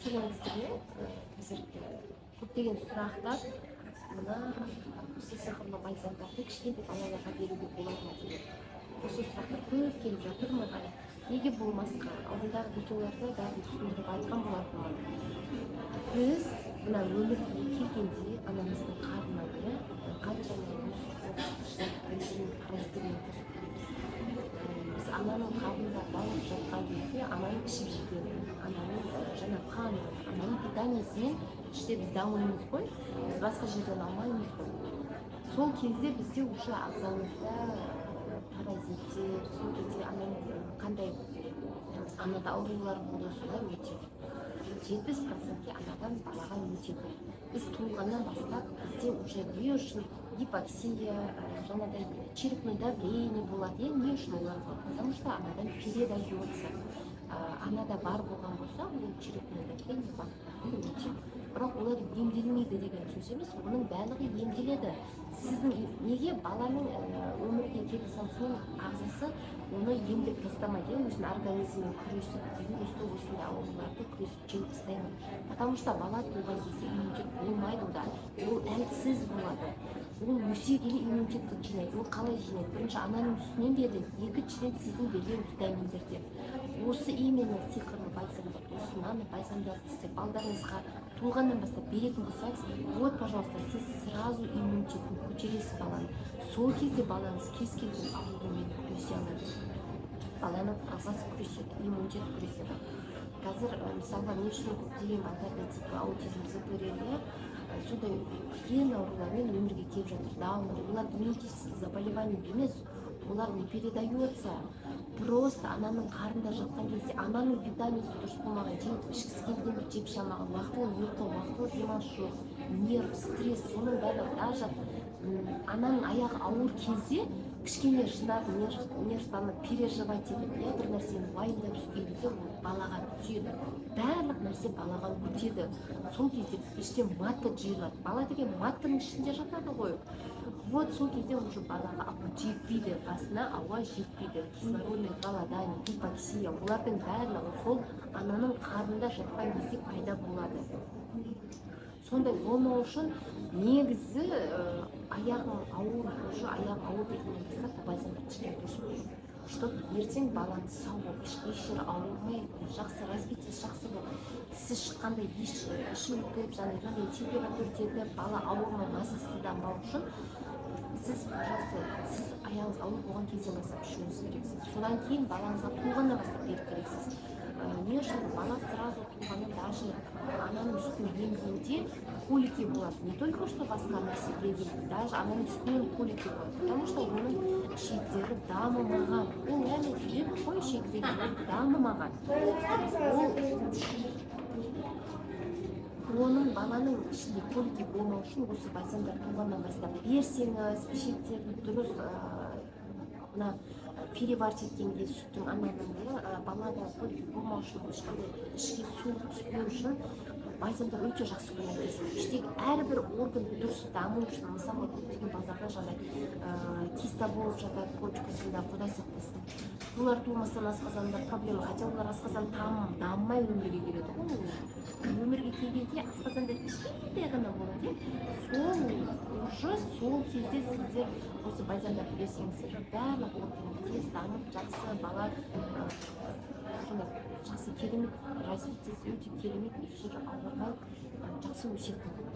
Сәлеметсіздер ме? Қазір көптеген сұрақтар, мына осы сиқырлы бальзамдарды кішкентай балаларға беруге болады ма деген осы сұрақтар көп келіп жатыр маған. Неге болмасқа? Алдындағы видеоларда бәрін түсіндіріп айтқан болатынмын. Біз мына өмірге келгенде анамыздың қарнынан, иә, қаншама өз паразиттермен қосып келеміз. Біз ананың қарнында дамып жатқан кезде ананың ішіп жегені, ананың жаңа қаны, ананың питаниесімен іште біз дамимыз ғой, біз басқа жерден алмаймыз ғой. Сол кезде бізде уже ағзамызда паразиттер, сол кезде ананың қандай анада аурулар болды, солар өтеді. 70%-ке анадан балаға өтеді. Біз туылғаннан бастап бізде уже не үшін гипоксия, жаңағыдай черепное давление болады, иә? Не үшін олар болады? Потому что анадан передается. Анада бар болған болса, ол черепное давление балаларға өтеді. Бірақ олар емделмейді деген сөз емес, оның барлығы емделеді. Сіздің неге баланың өмірге келе салысымен ағзасы оны емдеп тастамайды, иә? Өзінің организмімен күресіп, вирусты, осындай ауруларды күресіп, жеңіп тастай. Потому что бала туған кезде иммунитет болмайды онда, ол әлсіз болады. Ол өсе келе иммунитетті жинайды. Ол қалай жинайды? Бірінші ананың сүтінен беріледі, екіншіден сіздің берген витаминдерден. Осы именно сиқырлы бальзамдарды, осы нано бальзамдарды сіздер балдарыңызға туылғаннан бастап беретін болсаңыз, вот, пожалуйста, сіз сразу иммунитетін көтересіз баланың. Сол кезде балаңыз кез келген аурумен күресе алады, баланың ағзасы күреседі, иммунитет күреседі. Қазір мысалға, не үшін көптеген балдарда типа аутизм, ЗПР, иә, сондай қиын аурулармен өмірге келіп жатыр, Даун? Олар генетический заболевание емес, олар не передается. Просто ананың қарнында жатқан кезде ананың питаниесі дұрыс болмаған, жеп ішкісі келгенді жеп іше алмаған, уақытылы ұйқы, уақытылы демалыс жоқ, нерв, стресс, соның барлығы. Даже ананың аяғы ауыр кезде кішкене шыдап, нервтанып, переживать етіп, иә, бір нәрсені уайымдап жүрген кезде ол балаға түседі. Барлық нәрсе балаға өтеді. Сол кезде іште матка жиылады. Бала деген матканың ішінде жатады ғой. Вот сол кезде уже балаға ауа жетпейді, басына ауа жетпейді, кислородное голодание, гипоксия, олардың барлығы сол ананың қарнында жатқан кезде пайда болады. Сондай болмау үшін негізі аяғың ауыр, уже аяғың ауыр дегеннен бастап бұл бальзамдарды ішкен дұрыс болады, чтобы ертең балаңыз сау болып, еш жері ауырмай, жақсы развитиесі жақсы болып, тісі шыққанда еш іші өтіп, жаңағыдай температура кетіп, бала ауырмай, мазасызданбау үшін сіз, пожалуйста, сіз аяғыңыз ауыр болған кезден бастап ішуіңіз керексіз. Содан кейін балаңызға туылғаннан бастап беру керексіз. Не үшін бала сразу туылғаннан, даже ананың сүтін емгенде колики болады? Не только что басқа нәрсе берген, даже ананың сүтінен колики болады, потому что оның ішектері дамымаған. Ол яғни жүрек қой, ішек деген, ол дамымаған. Ол оның баланың ішінде колики болмау үшін осы бальзамдар туғаннан бастап берсеңіз, ішектерін дұрыс мына переварить еткенде сүттің, ананың, иә, балада колики болмау үшін, ешқандай ішке суық түспеу үшін бальзамдар өте жақсы көмектеседі. Іштегі әрбір орган дұрыс даму үшін. Мысалы, көптеген балдарда жаңағыдай киста болып жатады почкасында, құдай сақтасын. Олар тумастан асқазанда проблема, хотя олар асқазан там дамымай өмірге келеді ғой. Ол өмірге келгенде асқазанда кішкентай ғана болады, иә. Сол уже сол кезде сіздер осы бальзамдарды берсеңіздер, барлық орган тез дамып, жақсы бала сондай жақсы, керемет развитиесі өте керемет, еш жері ауырмай, жақсы өсетін болады.